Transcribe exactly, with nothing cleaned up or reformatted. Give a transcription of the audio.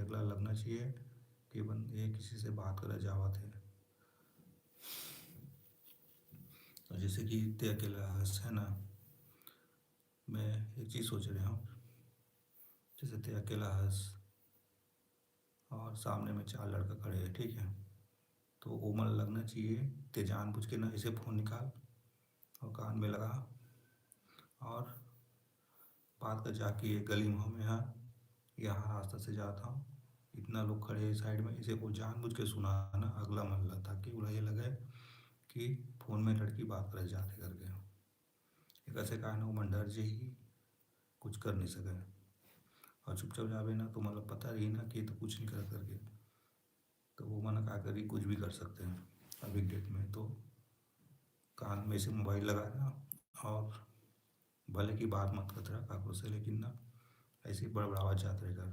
अगला लगना चाहिए कि बन ये किसी से बात करे जावत हे। और जैसे कि ते अकेला हस, है ना, मैं एक चीज़ सोच रहा हूँ, जैसे ते अकेला हस और सामने में चार लड़का खड़े हैं, ठीक है, तो ओमन लगना चाहिए ते जानबूझ के ना ऐसे फ़ोन निकाल और कान में लगा और बात कर जा कि ये गली में हूँ मैं, यहाँ यहाँ रास्ता से जाता हूँ, इतना लोग खड़े हैं साइड में, इसे वो जानबूझ के सुनाना अगला मन ला, ताकि उला ये लगे कि फ़ोन में लड़की बात करे जात हे करके। एक ऐसे कारण ओमन डर जाही, कुछ कर नहीं सके। और चुपचाप जाबे ना तो मतलब पता रही ना कि ये तो कुछ नहीं करत करके, तो वो मन का करी, कुछ भी कर सकते हैं अभी डेट में। तो कान में से मोबाइल लगाना और भले की बात मत करत रहा काकरो से, लेकिन ना ऐसे ही बड़बड़ावत जात रहे कर,